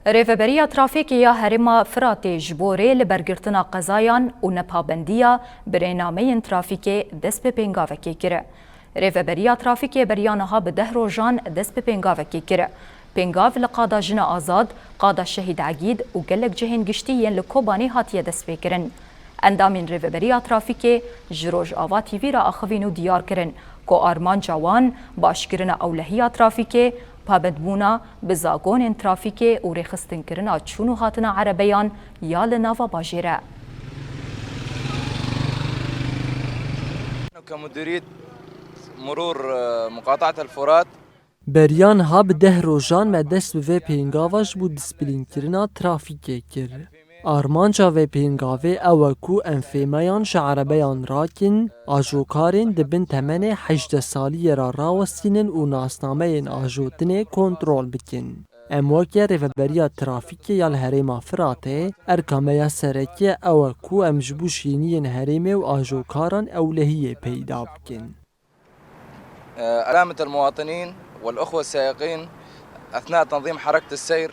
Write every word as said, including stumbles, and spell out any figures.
Rêveberiya Trafîkê ya Herêma Firatê ji bo rê li bergirtina qezayan û nepabendiya birênameyên trafîkê dest bi pêngavekê kir. Rêveberiya Trafîkê beriya niha bi deh rojan dest bi pêngavekê kir. Pêngav li qada Jina Azad, qada Şehîd Egîd û gelek cihên giştî yên li Kobanê hatiye destpêkirin. Endamên Rêveberiya Trafîkê ji Rojava T V re axivîn û diyar kirin ku armanca wan başkirina ewlehiya trafîkê, pabendbûna bi zagonên trafîkê û rêxistinkirina çûn û hatina erebeyan ya li nava bajêr e. كمديرية مرور، آه، مقاطعة الفرات. Beriya niha bi deh rojan me dest bi vê pêngava ji bo disiplînkirina trafîkê kir. Armanca vê pêngavê ew e ku em fêmeyan ji erebeyan rakin, ajokarên di bin temenê hejdeh saliyê re rawestînin û nasnameyên ajotinê kontrol bikin. Em weke Rêveberiya Trafîkê ya li Herêma Firatê, erka me ya sereke ew e ku em ji bo şîniyên herêmê û ajokaran ewlehiyê peyda bikin. آه، سلامة المواطنين والأخوة السائقين أثناء تنظيم حركة السير.